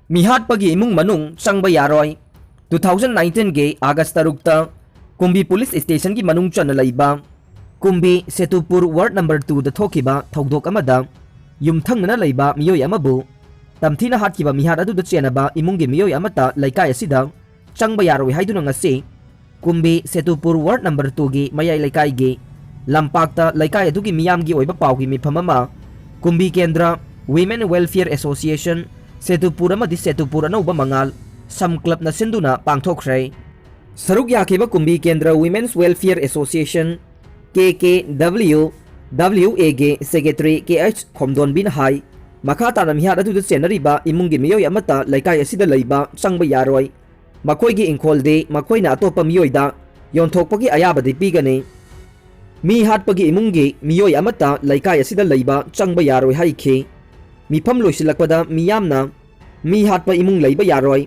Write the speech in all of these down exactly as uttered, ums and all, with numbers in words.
ꯃꯤꯍꯥꯠꯄꯒꯤ ꯏꯃꯨꯡ ꯃꯅꯨꯡ ꯆꯪꯕ ꯌꯥꯔꯣꯏ꯫ Two thousand nineteen ꯒꯤ August ꯇꯔꯨꯛꯇ ꯀꯨꯝꯕꯤ police station ꯒꯤ ꯃꯅꯨꯡ ꯆꯟꯅ ꯂꯩꯕ ꯀꯨꯝꯕꯤ ꯁꯦꯇꯨꯄꯨꯔ ward number two ꯗ ꯊꯣꯛꯈꯤꯕ ꯊꯧꯗꯣꯛ ꯑꯃꯗ ꯌꯨꯝꯊꯪꯅꯅ ꯂꯩꯕ ꯃꯤꯑꯣꯏ ꯑꯃꯕꯨ ꯇꯝꯊꯤꯅ ꯍꯥꯠꯈꯤꯕ ꯃꯤꯍꯥꯠ ꯑꯗꯨꯗ ꯆꯦꯟꯅꯕ ꯏꯃꯨꯡꯒꯤ ꯃꯤꯑꯣꯏ ꯑꯃꯠꯇ ꯂꯩꯀꯥꯏ ꯑꯁꯤꯗ ꯆꯪꯕ ꯌꯥꯔꯣꯏ ꯍꯥꯏꯗꯨꯅ ꯉꯁꯤ ꯀꯨꯝꯕꯤ ꯁꯦꯇꯨꯄꯨꯔ ward number two ꯒꯤ ꯃꯌꯥꯏ ꯂꯩꯀꯥꯏꯒꯤ ꯂꯝꯄꯥꯛꯇ ꯂꯩꯀꯥꯏ ꯑꯗꯨꯒꯤ ꯃꯤꯌꯥꯝꯒꯤ ꯑꯣꯏꯕ ꯄꯥꯎꯒꯤ ꯃꯤꯐꯝ ꯑꯃ ꯀꯨꯝꯕꯤ ꯀꯦꯟꯗ꯭ꯔ Women Welfare Association ꯁꯦꯇꯨꯄꯨꯔ ꯑꯃꯗꯤ ꯁꯦꯇꯨꯄꯨꯔ ꯑꯅꯧꯕ ꯃꯉꯥꯜ ꯁꯝ club ꯅ ꯁꯤꯟꯗꯨꯅ ꯄꯥꯡꯊꯣꯛꯈ꯭ꯔꯦ꯫ ꯁꯔꯨꯛ ꯌꯥꯈꯤꯕ ꯀꯨꯝꯕꯤ ꯀꯦꯟꯗ꯭ꯔ Women's Welfare Association, K K W W A ꯒꯤ secretary K H ꯈꯣꯝꯗꯣꯟꯕꯤꯅ ꯍꯥꯏ, ꯃꯈꯥ ꯇꯥꯅ ꯃꯤꯍꯥꯠ ꯑꯗꯨꯗ ꯆꯦꯟꯅꯔꯤꯕ ꯏꯃꯨꯡꯒꯤ ꯃꯤꯑꯣꯏ ꯑꯃꯠꯇ ꯂꯩꯀꯥꯏ ꯑꯁꯤꯗ ꯂꯩꯕ ꯆꯪꯕ ꯌꯥꯔꯣꯏ꯫ ꯃꯈꯣꯏꯒꯤ ꯏꯪꯈꯣꯜꯗꯤ ꯃꯈꯣꯏꯅ ꯑꯇꯣꯞꯄ ꯃꯤꯑꯣꯏꯗ ꯌꯣꯟꯊꯣꯛꯄꯒꯤ ꯑꯌꯥꯕꯗꯤ ꯄꯤꯒꯅꯤ꯫ ꯃꯤ ꯍꯥꯠꯄꯒꯤ ꯏꯃꯨꯡꯒꯤ ꯃꯤꯑꯣꯏ ꯑꯃꯠꯇ ꯂꯩꯀꯥꯏ ꯑꯁꯤꯗ ꯂꯩꯕ ꯆꯪꯕ ꯌꯥꯔꯣꯏ ꯍꯥꯏꯈꯤ꯫ ꯃꯤꯐꯝ ꯂꯣꯏꯁꯤꯜꯂꯛꯄꯗ ꯃꯤꯌꯥꯝꯅ ꯃꯤ ꯍꯥꯠꯄ ꯏꯃꯨꯡ ꯂꯩꯕ ꯌꯥꯔꯣꯏ,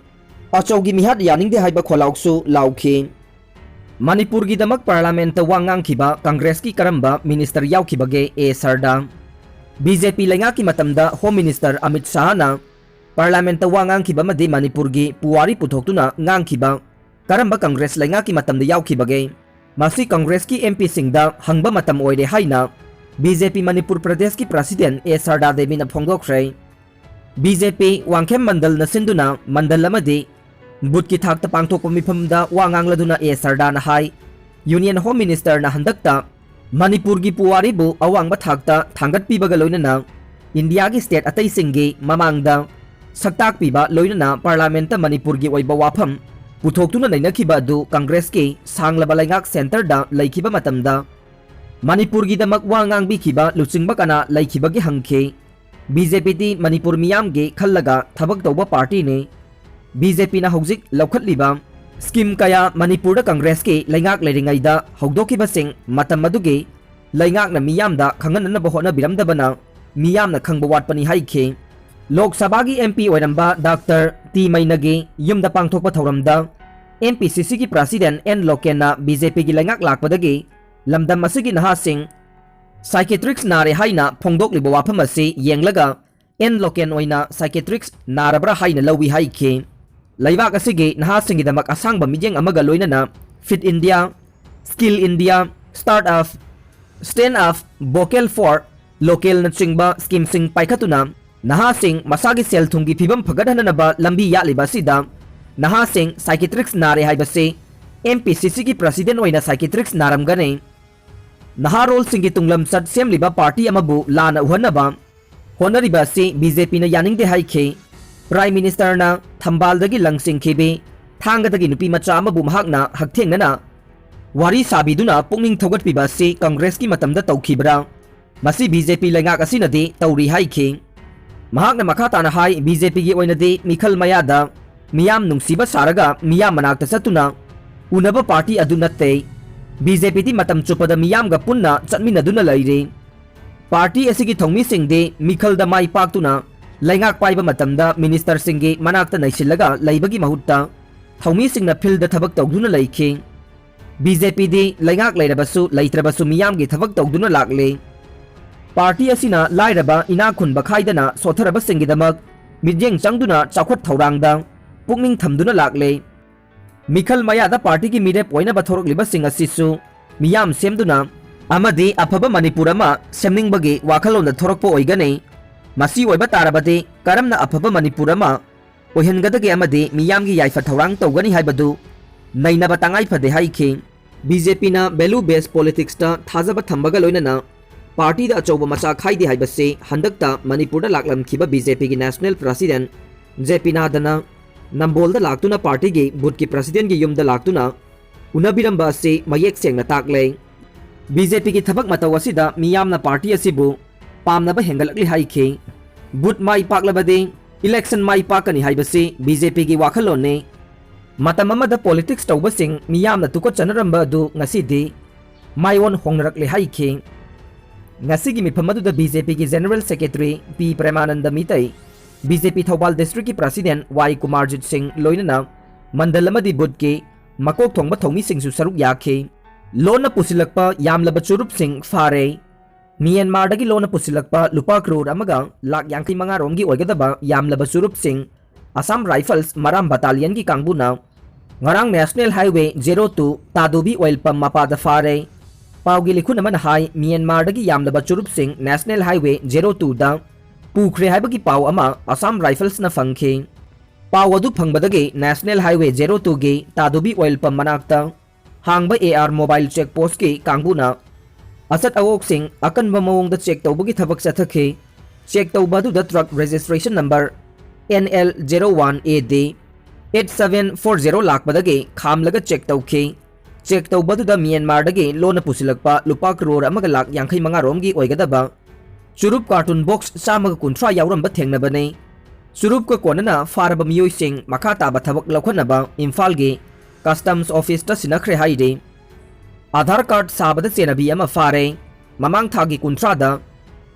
ꯑꯆꯧꯒꯤ ꯃꯤꯍꯥꯠ ꯌꯥꯅꯤꯡꯗꯦ ꯍꯥꯏꯕ ꯈꯣꯜꯂꯥꯎꯁꯨ ꯂꯥꯎꯈꯤ꯫ ꯃꯅꯤꯄꯨꯔꯒꯤꯗꯃꯛ Parliament ꯇ ꯋꯥ ꯉꯥꯡꯈꯤꯕ Congress ꯀꯤ ꯀꯔꯝꯕ minister ꯌꯥꯎꯈꯤꯕꯒꯦ? ꯑꯦ ꯁꯔꯗꯥ꯫ B J P ꯂꯩꯉꯥꯛꯀꯤ ꯃꯇꯝꯗ Home Minister ꯑꯃꯤꯠ ꯁꯥꯍꯅ Parliament ꯇ ꯋꯥ ꯉꯥꯡꯈꯤꯕ ꯑꯃꯗꯤ ꯃꯅꯤꯄꯨꯔꯒꯤ ꯄꯨꯋꯥꯔꯤ ꯄꯨꯊꯣꯛꯇꯨꯅ ꯉꯥꯡꯈꯤꯕ ꯀꯔꯝꯕ Congress ꯂꯩꯉꯥꯛꯀꯤ ꯃꯇꯝꯗ ꯌꯥꯎꯈꯤꯕꯒꯦ? ꯃꯁꯤ Congress ꯀꯤ M P ꯁꯤꯡꯗ ꯍꯪꯕ ꯃꯇꯝ ꯑꯣꯏꯔꯦ ꯍꯥꯏꯅ B J P ꯃꯅꯤꯄꯨꯔ ꯄ꯭ꯔꯗꯦꯁꯀꯤ president ꯑꯦ ꯁꯔꯗꯥ ꯗꯦꯕꯤꯅ ꯐꯣꯡꯗꯣꯛꯈ꯭ꯔꯦ꯫ B J P ꯋꯥꯡꯈꯦꯝ ꯃꯟꯗꯜꯅ ꯁꯤꯟꯗꯨꯅ ꯃꯟꯗꯜ ꯑꯃꯗꯤ ꯕꯨꯠꯀꯤ ꯊꯥꯛꯇ ꯄꯥꯡꯊꯣꯛꯄ ꯃꯤꯐꯝꯗ ꯋꯥ ꯉꯥꯡꯂꯗꯨꯅ ꯑꯦ ꯁꯔꯗꯥꯅ ꯍꯥꯏ, Union Home Minister ꯅ ꯍꯟꯗꯛꯇ ꯃꯅꯤꯄꯨꯔꯒꯤ ꯄꯨꯋꯥꯔꯤꯕꯨ ꯑꯋꯥꯡꯕ ꯊꯥꯛꯇ ꯊꯥꯡꯒꯠꯄꯤꯕꯒ ꯂꯣꯏꯅꯅ ꯏꯟꯗꯤꯌꯥꯒꯤ state ꯑꯇꯩꯁꯤꯡꯒꯤ ꯃꯃꯥꯡꯗ ꯁꯛꯇꯥꯛꯄꯤꯕ ꯂꯣꯏꯅꯅ Parliament ꯇ ꯃꯅꯤꯄꯨꯔꯒꯤ ꯑꯣꯏꯕ ꯋꯥꯐꯝ ꯄꯨꯊꯣꯛꯇꯨꯅ ꯅꯩꯅꯈꯤꯕ ꯑꯗꯨ Congress ꯀꯤ ꯁꯥꯡꯂꯕ ꯂꯩꯉꯥꯛ centre ꯗ ꯂꯩꯈꯤꯕ ꯃꯇꯝꯗ ꯃꯅꯤꯄꯨꯔꯒꯤꯗꯃꯛ ꯋꯥ ꯉꯥꯡꯕꯤꯈꯤꯕ ꯂꯨꯆꯤꯡꯕ ꯀꯅꯥ ꯂꯩꯈꯤꯕꯒꯦ ꯍꯪꯈꯤ꯫ B J P ꯗꯤ ꯃꯅꯤꯄꯨꯔ ꯃꯤꯌꯥꯝꯒꯤ ꯈꯜꯂꯒ ꯊꯕꯛ ꯇꯧꯕ party ꯅꯤ꯫ B J P ꯅ ꯍꯧꯖꯤꯛ ꯂꯧꯈꯠꯂꯤꯕ scheme ꯀꯌꯥ ꯃꯅꯤꯄꯨꯔꯗ Congress ꯀꯤ ꯂꯩꯉꯥꯛ ꯂꯩꯔꯤꯉꯩꯗ ꯍꯧꯗꯣꯛꯈꯤꯕꯁꯤꯡ ꯃꯇꯝ ꯑꯗꯨꯒꯤ ꯂꯩꯉꯥꯛꯅ ꯃꯤꯌꯥꯝꯗ ꯈꯪꯍꯟꯅꯅꯕ ꯍꯣꯠꯅꯕꯤꯔꯝꯗꯕꯅ ꯃꯤꯌꯥꯝꯅ ꯈꯪꯕ ꯋꯥꯠꯄꯅꯤ ꯍꯥꯏꯈꯤ꯫ ꯂꯣꯛ ꯁꯚꯥꯒꯤ M P ꯑꯣꯏꯔꯝꯕ Doctor ꯇꯤ ꯃꯩꯅꯥꯒꯤ ꯌꯨꯝꯗ ꯄꯥꯡꯊꯣꯛꯄ ꯊꯧꯔꯝꯗ M P C C ꯒꯤ president ꯑꯦꯟ ꯂꯣꯀꯦꯟꯅ B J P ꯒꯤ ꯂꯩꯉꯥꯛ ꯂꯥꯛꯄꯗꯒꯤ ꯂꯝꯗꯝ ꯑꯁꯤꯒꯤ ꯅꯍꯥꯁꯤꯡ psychiatrics ꯅꯥꯔꯦ ꯍꯥꯏꯅ ꯐꯣꯡꯗꯣꯛꯂꯤꯕ ꯋꯥꯐꯝ ꯑꯁꯤ ꯌꯦꯡꯂꯒ ꯑꯦꯟ ꯂꯣꯀꯦꯟ ꯑꯣꯏꯅ psychiatrics ꯅꯥꯔꯕ꯭ꯔꯥ ꯍꯥꯏꯅ ꯂꯧꯏ ꯍꯥꯏꯈꯤ꯫ ꯂꯩꯕꯥꯛ ꯑꯁꯤꯒꯤ ꯅꯍꯥꯁꯤꯡꯒꯤꯗꯃꯛ ꯑꯁꯥꯡꯕ ꯃꯤꯠꯌꯦꯡ ꯑꯃꯒ ꯂꯣꯏꯅꯅ Fit India, Skill India, Start Up, Stand Up, Vocal for Localꯅꯆꯤꯡꯕ schemeꯁꯤꯡ ꯄꯥꯏꯈꯠꯇꯨꯅ ꯅꯍꯥꯁꯤꯡ ꯃꯁꯥꯒꯤ ꯁꯦꯜ ꯊꯨꯝꯒꯤ ꯐꯤꯕꯝ ꯐꯒꯠꯍꯟꯅꯅꯕ ꯂꯝꯕꯤ ꯌꯥꯠꯂꯤꯕ ꯑꯁꯤꯗ ꯅꯍꯥꯁꯤꯡ psychiatrics ꯅꯥꯔꯦ ꯍꯥꯏꯕꯁꯤ ꯑꯦꯝ ꯄꯤ ꯁꯤ ꯁꯤꯒꯤ president ꯑꯣꯏꯅ psychiatrics ꯅꯥꯔꯝꯒꯅꯤ꯫ ꯅꯍꯥꯔꯣꯜꯁꯤꯡꯒꯤ ꯇꯨꯡꯂꯝꯆꯠ ꯁꯦꯝꯂꯤꯕ party ꯑꯃꯕꯨ ꯂꯥꯟꯅ ꯎꯍꯟꯅꯕ ꯍꯣꯠꯅꯔꯤꯕ ꯑꯁꯤ ꯕꯤ ꯖꯦ ꯄꯤꯅ ꯌꯥꯅꯤꯡꯗꯦ ꯍꯥꯏꯈꯤ꯫ Prime Ministerꯅ ꯊꯝꯕꯥꯜꯗꯒꯤ ꯂꯪꯁꯤꯡꯈꯤꯕꯤ ꯊꯥꯡꯒꯗꯒꯤ ꯅꯨꯄꯤ ꯃꯆꯥ ꯑꯃꯕꯨ ꯃꯍꯥꯛꯅ ꯍꯛꯊꯦꯡꯅꯅ ꯋꯥꯔꯤ ꯁꯥꯕꯤꯗꯨꯅ ꯄꯨꯛꯅꯤꯡ ꯊꯧꯒꯠꯄꯤꯕ ꯑꯁꯤ ꯀꯪꯒ꯭ꯔꯦꯁꯀꯤ ꯃꯇꯝꯗ ꯇꯧꯈꯤꯕ꯭ꯔꯥ? ꯃꯁꯤ ꯕꯤ ꯖꯦ ꯄꯤ ꯂꯩꯉꯥꯛ ꯑꯁꯤꯅꯗꯤ ꯇꯧꯔꯤ ꯍꯥꯏꯈꯤ꯫ ꯃꯍꯥꯛꯅ ꯃꯈꯥ ꯇꯥꯅ ꯍꯥꯏ, ꯕꯤ ꯖꯦ ꯄꯤꯒꯤ ꯑꯣꯏꯅꯗꯤ ꯃꯤꯈꯜ ꯃꯌꯥꯗ ꯃꯤꯌꯥꯝ ꯅꯨꯡꯁꯤꯕ ꯁꯥꯔꯒ ꯃꯤꯌꯥꯝ ꯃꯅꯥꯛꯇ ꯆꯠꯇꯨꯅ ꯎꯅꯕ party ꯑꯗꯨ ꯅꯠꯇꯦ꯫ ꯕꯤ ꯖꯦ ꯄꯤꯗꯤ ꯃꯇꯝ ꯆꯨꯞꯄꯗ ꯃꯤꯌꯥꯝꯒ ꯄꯨꯟꯅ ꯆꯠꯃꯤꯟꯅꯗꯨꯅ ꯂꯩꯔꯤ꯫ Party ꯑꯁꯤꯒꯤ ꯊꯧꯃꯤꯁꯤꯡꯗꯤ ꯃꯤꯈꯜꯗ ꯃꯥꯏ ꯄꯥꯛꯇꯨꯅ ꯂꯩꯉꯥꯛ ꯄꯥꯏꯕ ꯃꯇꯝꯗ ministerꯁꯤꯡꯒꯤ ꯃꯅꯥꯛꯇ ꯅꯩꯁꯤꯜꯂꯒ ꯂꯩꯕꯒꯤ ꯃꯍꯨꯠꯇ ꯊꯧꯃꯤꯁꯤꯡꯅ fieldꯗ ꯊꯕꯛ ꯇꯧꯗꯨꯅ ꯂꯩꯈꯤ꯫ ꯕꯤ ꯖꯦ ꯄꯤꯗꯤ ꯂꯩꯉꯥꯛ ꯂꯩꯔꯕꯁꯨ ꯂꯩꯇ꯭ꯔꯕꯁꯨ ꯃꯤꯌꯥꯝꯒꯤ ꯊꯕꯛ ꯇꯧꯗꯨꯅ ꯂꯥꯛꯂꯤ꯫ Party ꯑꯁꯤꯅ ꯂꯥꯏꯔꯕ ꯏꯅꯥꯛ ꯈꯨꯟꯕ ꯈꯥꯏꯗꯅ ꯁꯣꯠꯊꯔꯕꯁꯤꯡꯒꯤꯗꯃꯛ ꯃꯤꯠꯌꯦꯡ ꯆꯪꯗꯨꯅ ꯆꯥꯎꯈꯠ ꯊꯧꯔꯥꯡꯗ ꯄꯨꯛꯅꯤꯡ ꯊꯝꯗꯨꯅ ꯂꯥꯛꯂꯦ꯫ ꯃꯤꯈꯜ ꯃꯌꯥꯗ partyꯒꯤ ꯃꯤꯔꯦꯞ ꯑꯣꯏꯅꯕ ꯊꯣꯔꯛꯂꯤꯕꯁꯤꯡ ꯑꯁꯤꯁꯨ ꯃꯤꯌꯥꯝ ꯁꯦꯝꯗꯨꯅ ꯑꯃꯗꯤ ꯑꯐꯕ ꯃꯅꯤꯄꯨꯔ ꯑꯃ ꯁꯦꯝꯅꯤꯡꯕꯒꯤ ꯋꯥꯈꯜꯂꯣꯟꯗ ꯊꯣꯔꯛꯄ ꯑꯣꯏꯒꯅꯤ꯫ ꯃꯁꯤ ꯑꯣꯏꯕ ꯇꯥꯔꯕꯗꯤ ꯀꯔꯝꯅ ꯑꯐꯕ ꯃꯅꯤꯄꯨꯔ ꯑꯃ ꯑꯣꯏꯍꯟꯒꯗꯒꯦ ꯑꯃꯗꯤ ꯃꯤꯌꯥꯝꯒꯤ ꯌꯥꯏꯐ ꯊꯧꯔꯥꯡ ꯇꯧꯒꯅꯤ ꯍꯥꯏꯕꯗꯨ ꯅꯩꯅꯕ ꯇꯉꯥꯏ ꯐꯗꯦ ꯍꯥꯏꯈꯤ꯫ ꯕꯤ ꯖꯦ ꯄꯤꯅ value based politicsꯇ ꯊꯥꯖꯕ ꯊꯝꯕꯒ ꯂꯣꯏꯅꯅ partyꯗ ꯑꯆꯧꯕ ꯃꯆꯥ ꯈꯥꯏꯗꯦ ꯍꯥꯏꯕꯁꯤ ꯍꯟꯗꯛꯇ ꯃꯅꯤꯄꯨꯔꯗ ꯂꯥꯛꯂꯝꯈꯤꯕ ꯕꯤ ꯖꯦ ꯄꯤꯒꯤ national president ꯖꯦ ꯄꯤ ꯅꯥꯗꯅ ꯅꯝꯕꯣꯜꯗ ꯂꯥꯛꯇꯨꯅ partyꯒꯤ boothꯀꯤ presidentꯀꯤ ꯌꯨꯝꯗ ꯂꯥꯛꯇꯨꯅ ꯎꯅꯕꯤꯔꯝꯕ ꯑꯁꯤ ꯃꯌꯦꯛ ꯁꯦꯡꯅ ꯇꯥꯛꯂꯦ꯫ ꯕꯤ ꯖꯦ ꯄꯤꯒꯤ ꯊꯕꯛ ꯃꯇꯧ ꯑꯁꯤꯗ ꯃꯤꯌꯥꯝꯅ party ꯑꯁꯤꯕꯨ ꯄꯥꯝꯅꯕ ꯍꯦꯟꯒꯠꯂꯛꯂꯤ ꯍꯥꯏꯈꯤ꯫ Booth ꯃꯥꯏ ꯄꯥꯛꯂꯕꯗꯤ election ꯃꯥꯏ ꯄꯥꯛꯀꯅꯤ ꯍꯥꯏꯕꯁꯤ ꯕꯤ ꯖꯦ ꯄꯤꯒꯤ ꯋꯥꯈꯜꯂꯣꯟꯅꯤ꯫ ꯃꯇꯝ ꯑꯃꯗ politics ꯇꯧꯕꯁꯤꯡ ꯃꯤꯌꯥꯝꯅ ꯇꯨꯀꯠꯆꯅꯔꯝꯕ ꯑꯗꯨ ꯉꯁꯤꯗꯤ ꯃꯥꯏꯑꯣꯟ ꯍꯣꯡꯅꯔꯛꯂꯦ ꯍꯥꯏꯈꯤ꯫ ꯉꯁꯤꯒꯤ ꯃꯤꯐꯝ ꯑꯗꯨꯗ ꯕꯤ ꯖꯦ ꯄꯤꯒꯤ general secretary ꯄꯤ ꯄ꯭ꯔꯦꯃꯥꯅꯟꯗ ꯃꯤꯇꯩ, ꯕꯤ ꯖꯦ ꯄꯤ ꯊꯧꯕꯥꯜ districtꯀꯤ president ꯋꯥꯏ ꯀꯨꯃꯥꯔꯖꯤꯠ ꯁꯤꯡ ꯂꯣꯏꯅꯅ ꯃꯟꯗꯜ ꯑꯃꯗꯤ boothꯀꯤ ꯃꯀꯣꯛ ꯊꯣꯡꯕ ꯊꯧꯃꯤꯁꯤꯡꯁꯨ ꯁꯔꯨꯛ ꯌꯥꯈꯤ꯫ ꯂꯣꯟꯅ ꯄꯨꯁꯤꯜꯂꯛꯄ ꯌꯥꯝꯂꯕ ꯆꯨꯔꯨꯞꯁꯤꯡ ꯐꯥꯔꯦ꯫ ꯃ꯭ꯌꯥꯟꯃꯥꯔꯗꯒꯤ ꯂꯣꯟꯅ ꯄꯨꯁꯤꯜꯂꯛꯄ ꯂꯨꯄꯥ ꯀ꯭ꯔꯣꯔ ꯑꯃꯒ ꯂꯥꯛ ꯌꯥꯡꯈꯩ ꯃꯉꯥ ꯔꯣꯝꯒꯤ ꯑꯣꯏꯒꯗꯕ ꯌꯥꯝꯂꯕ ꯆꯨꯔꯨꯞꯁꯤꯡ ꯑꯁꯥꯝ ꯔꯥꯏꯐꯜꯁ ꯃꯔꯥꯝ ꯕꯇꯥꯂꯤꯌꯟꯒꯤ ꯀꯥꯡꯕꯨꯅ ꯉꯔꯥꯡ National Highway zero two Tadubi oil pump ꯃꯄꯥꯗ ꯐꯥꯔꯦ꯫ ꯄꯥꯎꯒꯤ ꯂꯤꯈꯨꯟ ꯑꯃꯅ ꯍꯥꯏ, ꯃ꯭ꯌꯥꯟꯃꯥꯔꯗꯒꯤ ꯌꯥꯝꯂꯕ ꯆꯨꯔꯨꯞꯁꯤꯡ National Highway zero two ꯗ ꯄꯨꯈ꯭ꯔꯦ ꯍꯥꯏꯕꯒꯤ ꯄꯥꯎ ꯑꯃ ꯑꯁꯥꯝ ꯔꯥꯏꯐꯜꯁꯅ ꯐꯪꯈꯤ꯫ ꯄꯥꯎ ꯑꯗꯨ ꯐꯪꯕꯗꯒꯤ National Highway zero two ꯒꯤ ꯇꯥꯗꯨꯕꯤ oil pump ꯃꯅꯥꯛꯇ ꯍꯥꯡꯕ AR mobile check postꯀꯤ ꯀꯥꯡꯕꯨꯅ ꯑꯆꯠ ꯑꯋꯣꯛꯁꯤꯡ ꯑꯀꯟꯕ ꯃꯑꯣꯡꯗ check ꯇꯧꯕꯒꯤ ꯊꯕꯛ ꯆꯠꯊꯈꯤ꯫ Check ꯇꯧꯕ ꯑꯗꯨꯗ truck registration number N L zero one A D eight seven four zero ꯂꯥꯛꯄꯗꯒꯤ ꯈꯥꯝꯂꯒ check ꯇꯧꯈꯤ꯫ Check ꯇꯧꯕ ꯑꯗꯨꯗ ꯃ꯭ꯌꯥꯟꯃꯥꯔꯗꯒꯤ ꯂꯣꯟꯅ ꯄꯨꯁꯤꯜꯂꯛꯄ ꯂꯨꯄꯥ ꯀ꯭ꯔꯣꯔ ꯑꯃꯒ ꯂꯥꯛ ꯌꯥꯡꯈꯩ ꯃꯉꯥ ꯔꯣꯝꯒꯤ ꯑꯣꯏꯒꯗꯕ ꯆꯨꯔꯨꯞ carton box ꯆꯥꯝꯃꯒ ꯀꯨꯟꯊ꯭ꯔꯥ ꯌꯥꯎꯔꯝꯕ ꯊꯦꯡꯅꯕꯅꯤ꯫ ꯆꯨꯔꯨꯞꯀ ꯀꯣꯟꯅꯅ ꯐꯥꯔꯕ ꯃꯤꯑꯣꯏꯁꯤꯡ ꯃꯈꯥ ꯇꯥꯕ ꯊꯕꯛ ꯂꯧꯈꯠꯅꯕ ꯏꯝꯐꯥꯜꯒꯤ Customs Officeꯇ ꯁꯤꯟꯅꯈ꯭ꯔꯦ ꯍꯥꯏꯔꯤ꯫ Aadhaar card ꯁꯥꯕꯗ ꯆꯦꯟꯅꯕꯤ ꯑꯃ ꯐꯥꯔꯦ꯫ ꯃꯃꯥꯡ ꯊꯥꯒꯤ ꯀꯨꯟꯊ꯭ꯔꯥꯗ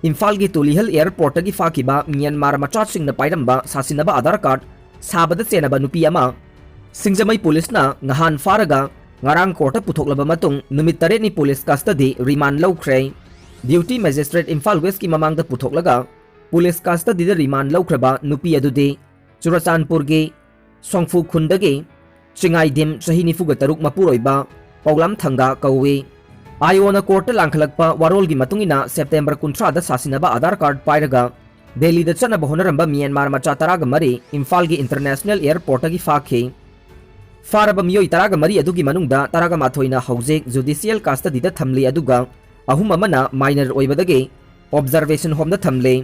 ꯏꯝꯐꯥꯜꯒꯤ ꯇꯨꯂꯤꯍꯜ airportꯇꯒꯤ ꯐꯥꯈꯤꯕ ꯃ꯭ꯌꯥꯟꯃꯥꯔ ꯃꯆꯥꯁꯤꯡꯅ ꯄꯥꯏꯔꯝꯕ ꯁꯥꯁꯤꯟꯅꯕ Aadhaar card ꯁꯥꯕꯗ ꯆꯦꯟꯅꯕ ꯅꯨꯄꯤ ꯑꯃ ꯁꯤꯡꯖꯃꯩ ꯄꯨꯂꯤꯁꯅ ꯉꯍꯥꯟ ꯐꯥꯔꯒ ꯉꯔꯥꯡ courtꯇ ꯄꯨꯊꯣꯛꯂꯕ ꯃꯇꯨꯡ ꯅꯨꯃꯤꯠ ꯇꯔꯦꯠꯅꯤ police custody remand ꯂꯧꯈ꯭ꯔꯦ꯫ Duty Magistrate Imphal Westꯀꯤ ꯃꯃꯥꯡꯗ ꯄꯨꯊꯣꯛꯂꯒ police custodyꯗ remand ꯂꯧꯈ꯭ꯔꯕ ꯅꯨꯄꯤ ꯑꯗꯨꯗꯤ ꯆꯨꯔꯆꯥꯟꯄꯨꯔꯒꯤ ꯁꯣꯡꯐꯨ ꯈꯨꯟꯗꯒꯤ ꯆꯤꯡꯉꯥꯏꯗꯤꯝ ꯆꯍꯤ ꯅꯤꯐꯨꯒ ꯇꯔꯨꯛ ꯃꯄꯨꯔꯣꯏꯕ ꯄꯧꯂꯥꯝ ꯊꯪꯒꯥ ꯀꯧꯏ꯫ ꯑꯥꯏꯑꯣꯅ courtꯇ ꯂꯥꯡꯈꯠꯂꯛꯄ ꯋꯥꯔꯣꯜꯒꯤ ꯃꯇꯨꯡ ꯏꯟꯅ September ꯀꯨꯟꯊ꯭ꯔꯥꯗ ꯁꯥꯁꯤꯟꯅꯕ Aadhaar card ꯄꯥꯏꯔꯒ ꯗꯦꯜꯂꯤꯗ ꯆꯠꯅꯕ ꯍꯣꯠꯅꯔꯝꯕ ꯃ꯭ꯌꯥꯟꯃꯥꯔ ꯃꯆꯥ ꯇꯔꯥꯒ ꯃꯔꯤ ꯏꯝꯐꯥꯜꯒꯤ International Airportꯇꯒꯤ ꯐꯥꯈꯤ꯫ ꯐꯥꯔꯕ ꯃꯤꯑꯣꯏ ꯇꯔꯥꯒ ꯃꯔꯤ ꯑꯗꯨꯒꯤ ꯃꯅꯨꯡꯗ ꯇꯔꯥꯒ ꯃꯥꯊꯣꯏꯅ ꯍꯧꯖꯤꯛ judicial custodyꯗ ꯊꯝꯂꯤ, ꯑꯗꯨꯒ ꯑꯍꯨꯝ ꯑꯃꯅ minor ꯑꯣꯏꯕꯗꯒꯤ observation homeꯗ ꯊꯝꯂꯤ꯫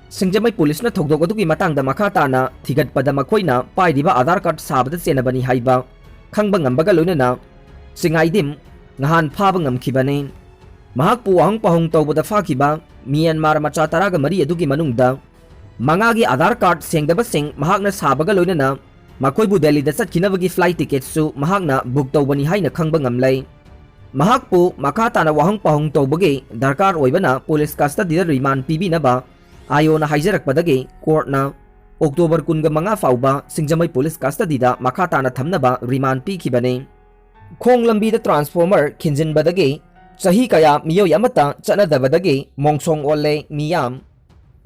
ꯁꯤꯡꯖꯃꯩ ꯄꯨꯂꯤꯁꯅ ꯊꯧꯗꯣꯛ ꯑꯗꯨꯒꯤ ꯃꯇꯥꯡꯗ ꯃꯈꯥ ꯇꯥꯅ ꯊꯤꯒꯠꯄꯗ ꯃꯈꯣꯏꯅ ꯄꯥꯏꯔꯤꯕ Aadhaar card ꯁꯥꯕꯗ ꯆꯦꯟꯅꯕꯅꯤ ꯍꯥꯏꯕ ꯈꯪꯕ ꯉꯝꯕꯒ ꯂꯣꯏꯅꯅ ꯆꯤꯡꯉꯥꯏꯗꯤꯝ ꯉꯍꯥꯟ ꯐꯥꯕ ꯉꯝꯈꯤꯕꯅꯤ꯫ ꯃꯍꯥꯛꯄꯨ ꯋꯥꯍꯪ ꯄꯥꯎꯍꯪ ꯇꯧꯕꯗ ꯐꯥꯈꯤꯕ ꯃ꯭ꯌꯥꯟꯃꯥꯔ ꯃꯆꯥ ꯇꯔꯥꯒ ꯃꯔꯤ ꯑꯗꯨꯒꯤ ꯃꯅꯨꯡꯗ ꯃꯉꯥꯒꯤ Aadhaar card ꯁꯦꯡꯗꯕꯁꯤꯡ ꯃꯍꯥꯛꯅ ꯁꯥꯕꯒ ꯂꯣꯏꯅꯅ ꯃꯈꯣꯏꯕꯨ ꯗꯦꯜꯂꯤꯗ ꯆꯠꯈꯤꯅꯕꯒꯤ flight ticketꯁꯨ ꯃꯍꯥꯛꯅ book ꯇꯧꯕꯅꯤ ꯍꯥꯏꯅ ꯈꯪꯕ ꯉꯝꯂꯦ꯫ ꯃꯍꯥꯛꯄꯨ ꯃꯈꯥ ꯇꯥꯅ ꯋꯥꯍꯪ ꯄꯥꯎꯍꯪ ꯇꯧꯕꯒꯤ ꯗꯔꯀꯥꯔ ꯑꯣꯏꯕꯅ police custodyꯗ remand ꯄꯤꯕꯤꯅꯕ ꯑꯥꯏꯑꯣꯅ ꯍꯥꯏꯖꯔꯛꯄꯗꯒꯤ courtꯅ October ꯀꯨꯟꯒ ꯃꯉꯥ ꯐꯥꯎꯕ ꯁꯤꯡꯖꯃꯩ police custodyꯗ ꯃꯈꯥ ꯇꯥꯅ ꯊꯝꯅꯕ remand ꯄꯤꯈꯤꯕꯅꯤ꯫ ꯈꯣꯡ ꯂꯝꯕꯤꯗ transformer ꯈꯤꯟꯖꯤꯟꯕꯗꯒꯤ ꯆꯍꯤ ꯀꯌꯥ ꯃꯤꯑꯣꯏ ꯑꯃꯠꯇ ꯆꯠꯅꯗꯕꯗꯒꯤ ꯃꯣꯡꯁꯣꯡ ꯑꯣꯜꯂꯦ ꯃꯤꯌꯥꯝ꯫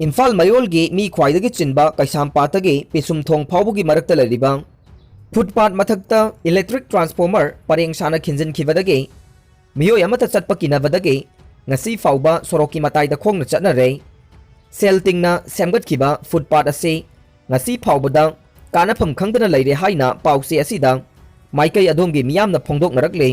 ꯏꯝꯐꯥꯜ ꯃꯌꯣꯜꯒꯤ ꯃꯤ ꯈ꯭ꯋꯥꯏꯗꯒꯤ ꯆꯤꯟꯕ ꯀꯩꯁꯥꯝꯄꯥꯠꯇꯒꯤ ꯄꯤꯁꯨꯝꯊꯣꯡ ꯐꯥꯎꯕꯒꯤ ꯃꯔꯛꯇ ꯂꯩꯔꯤꯕ ꯐꯨꯠꯄꯥꯠ ꯃꯊꯛꯇ ꯏꯂꯦꯛꯇ꯭ꯔꯤꯛ ꯇ꯭ꯔꯥꯟꯁꯐꯣꯔꯃꯔ ꯄꯔꯦꯡ ꯁꯥꯅ ꯈꯤꯟꯖꯤꯟꯈꯤꯕꯗꯒꯤ ꯃꯤꯑꯣꯏ ꯑꯃꯠꯇ ꯆꯠꯄ ꯀꯤꯅꯕꯗꯒꯤ ꯉꯁꯤ ꯐꯥꯎꯕ ꯁꯣꯔꯣꯛꯀꯤ ꯃꯇꯥꯏꯗ ꯈꯣꯡꯅ ꯆꯠꯅꯔꯦ꯫ ꯁꯦꯜ ꯇꯤꯡꯅ ꯁꯦꯝꯒꯠꯈꯤꯕ ꯐꯨꯠꯄꯥꯠ ꯑꯁꯤ ꯉꯁꯤ ꯐꯥꯎꯕꯗ ꯀꯥꯟꯅꯐꯝ ꯈꯪꯗꯅ ꯂꯩꯔꯦ ꯍꯥꯏꯅ ꯄꯥꯎꯆꯦ ꯑꯁꯤꯗ ꯃꯥꯏꯀꯩ ꯑꯗꯣꯝꯒꯤ ꯃꯤꯌꯥꯝꯅ ꯐꯣꯡꯗꯣꯛꯅꯔꯛꯂꯤ꯫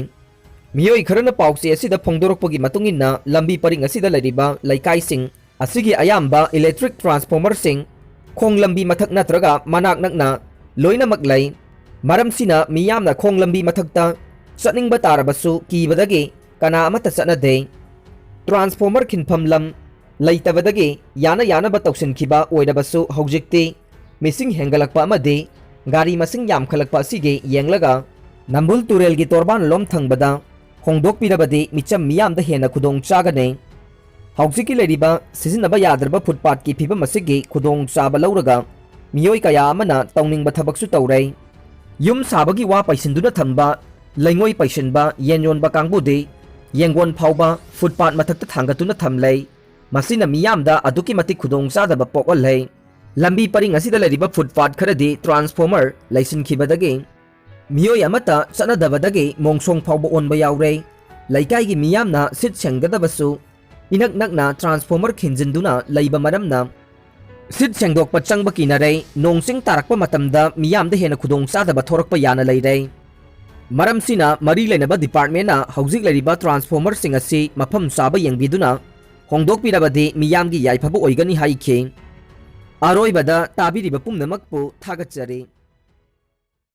ꯃꯤꯑꯣꯏ ꯈꯔꯅ ꯄꯥꯎꯆꯦ ꯑꯁꯤꯗ ꯐꯣꯡꯗꯣꯔꯛꯄꯒꯤ ꯃꯇꯨꯡ ꯏꯟꯅ, ꯂꯝꯕꯤ ꯄꯔꯤꯡ ꯑꯁꯤꯗ ꯂꯩꯔꯤꯕ ꯂꯩꯀꯥꯏꯁꯤꯡ ꯑꯁꯤꯒꯤ ꯑꯌꯥꯝꯕ ꯏꯂꯦꯛꯇ꯭ꯔꯤꯛ ꯇ꯭ꯔꯥꯟꯁꯐꯣꯔꯃꯔꯁꯤꯡ ꯈꯣꯡ ꯂꯝꯕꯤ ꯃꯊꯛ ꯅꯠꯇ꯭ꯔꯒ ꯃꯅꯥꯛ ꯅꯛꯅ ꯂꯣꯏꯅꯃꯛ ꯂꯩ꯫ ꯃꯔꯝꯁꯤꯅ ꯃꯤꯌꯥꯝꯅ ꯈꯣꯡ ꯂꯝꯕꯤ ꯃꯊꯛꯇ ꯆꯠꯅꯤꯡꯕ ꯇꯥꯔꯕꯁꯨ ꯀꯤꯕꯗꯒꯤ ꯀꯅꯥ ꯑꯃꯠꯇ ꯆꯠꯅꯗꯦ꯫ ꯇ꯭ꯔꯥꯟꯁꯐꯣꯔꯃꯔ ꯈꯤꯟꯐꯝ ꯂꯝ ꯂꯩꯇꯕꯗꯒꯤ ꯌꯥꯅ ꯌꯥꯅꯕ ꯇꯧꯁꯤꯟꯈꯤꯕ ꯑꯣꯏꯔꯕꯁꯨ, ꯍꯧꯖꯤꯛꯇꯤ ꯃꯤꯁꯤꯡ ꯍꯦꯟꯒꯠꯂꯛꯄ ꯑꯃꯗꯤ ꯒꯥꯔꯤ ꯃꯁꯤꯡ ꯌꯥꯝꯈꯠꯂꯛꯄ ꯑꯁꯤꯒꯤ ꯌꯦꯡꯂꯒ ꯅꯝꯕꯨꯜ ꯇꯨꯔꯦꯜꯒꯤ ꯇꯣꯔꯕꯥꯟ ꯂꯣꯝ ꯊꯪꯕꯗ ꯍꯣꯡꯗꯣꯛꯄꯤꯔꯕꯗꯤ ꯃꯤꯆꯝ ꯃꯤꯌꯥꯝꯗ ꯍꯦꯟꯅ ꯈꯨꯗꯣꯡ ꯆꯥꯒꯅꯤ꯫ ꯍꯧꯖꯤꯛꯀꯤ ꯂꯩꯔꯤꯕ ꯁꯤꯖꯤꯟꯅꯕ ꯌꯥꯗ꯭ꯔꯕ ꯐꯨꯠꯄꯥꯠꯀꯤ ꯐꯤꯕꯝ ꯑꯁꯤꯒꯤ ꯈꯨꯗꯣꯡꯆꯥꯕ ꯂꯧꯔꯒ ꯃꯤꯑꯣꯏ ꯀꯌꯥ ꯑꯃꯅ ꯇꯧꯅꯤꯡꯕ ꯊꯕꯛꯁꯨ ꯇꯧꯔꯦ꯫ ꯌꯨꯝ ꯁꯥꯕꯒꯤ ꯋꯥ ꯄꯩꯁꯤꯟꯗꯨꯅ ꯊꯝꯕ, ꯂꯩꯉꯣꯏ ꯄꯩꯁꯤꯟꯕ, ꯌꯦꯟ ꯌꯣꯟꯕ ꯀꯥꯡꯕꯨꯗꯤ ꯌꯦꯡꯒꯣꯟ ꯐꯥꯎꯕ ꯐꯨꯠꯄꯥꯠ ꯃꯊꯛꯇ ꯊꯥꯡꯒꯠꯇꯨꯅ ꯊꯝꯂꯦ꯫ ꯃꯁꯤꯅ ꯃꯤꯌꯥꯝꯗ ꯑꯗꯨꯛꯀꯤ ꯃꯇꯤꯛ ꯈꯨꯗꯣꯡꯆꯥꯗꯕ ꯄꯣꯛꯍꯜꯂꯦ꯫ ꯂꯝꯕꯤ ꯄꯔꯤꯡ ꯑꯁꯤꯗ ꯂꯩꯔꯤꯕ ꯐꯨꯠꯄꯥꯠ ꯈꯔꯗꯤ ꯇ꯭ꯔꯥꯟꯁꯐꯣꯔꯃꯔ ꯂꯩꯁꯤꯟꯈꯤꯕꯗꯒꯤ ꯃꯤꯑꯣꯏ ꯑꯃꯠꯇ ꯆꯠꯅꯗꯕꯗꯒꯤ ꯃꯣꯡꯁꯣꯡ ꯐꯥꯎꯕ ꯑꯣꯟꯕ ꯌꯥꯎꯔꯦ꯫ ꯂꯩꯀꯥꯏꯒꯤ ꯃꯤꯌꯥꯝꯅ ꯁꯤꯠ ꯁꯦꯡꯒꯗꯕꯁꯨ ꯏꯅꯛ ꯅꯛꯅ ꯇ꯭ꯔꯥꯟꯁꯐꯣꯔꯃꯔ ꯈꯤꯟꯖꯤꯟꯗꯨꯅ ꯂꯩꯕ ꯃꯔꯝꯅ ꯁꯤꯠ ꯁꯦꯡꯗꯣꯛꯄ ꯆꯪꯕ ꯀꯤꯅꯔꯦ꯫ ꯅꯣꯡ ꯆꯤꯡ ꯇꯥꯔꯛꯄ ꯃꯇꯝꯗ ꯃꯤꯌꯥꯝꯗ ꯍꯦꯟꯅ ꯈꯨꯗꯣꯡꯆꯥꯗꯕ ꯊꯣꯔꯛꯄ ꯌꯥꯅ ꯂꯩꯔꯦ꯫ ꯃꯔꯝꯁꯤꯅ ꯃꯔꯤ ꯂꯩꯅꯕ ꯗꯤꯄꯥꯔꯠꯃꯦꯟꯅ ꯍꯧꯖꯤꯛ ꯂꯩꯔꯤꯕ ꯇ꯭ꯔꯥꯟꯁꯐꯣꯔꯃꯔꯁꯤꯡ ꯑꯁꯤ ꯃꯐꯝ ꯆꯥꯕ ꯌꯦꯡꯕꯤꯗꯨꯅ ꯍꯣꯡꯗꯣꯛꯄꯤꯔꯕꯗꯤ ꯃꯤꯌꯥꯝꯒꯤ ꯌꯥꯏꯐꯕ ꯑꯣꯏꯒꯅꯤ ꯍꯥꯏꯈꯤ꯫ ꯑꯔꯣꯏꯕꯗ ꯇꯥꯕꯤꯔꯤꯕ ꯄꯨꯝꯅꯃꯛꯄꯨ ꯊꯥꯒꯠꯆꯔꯤ꯫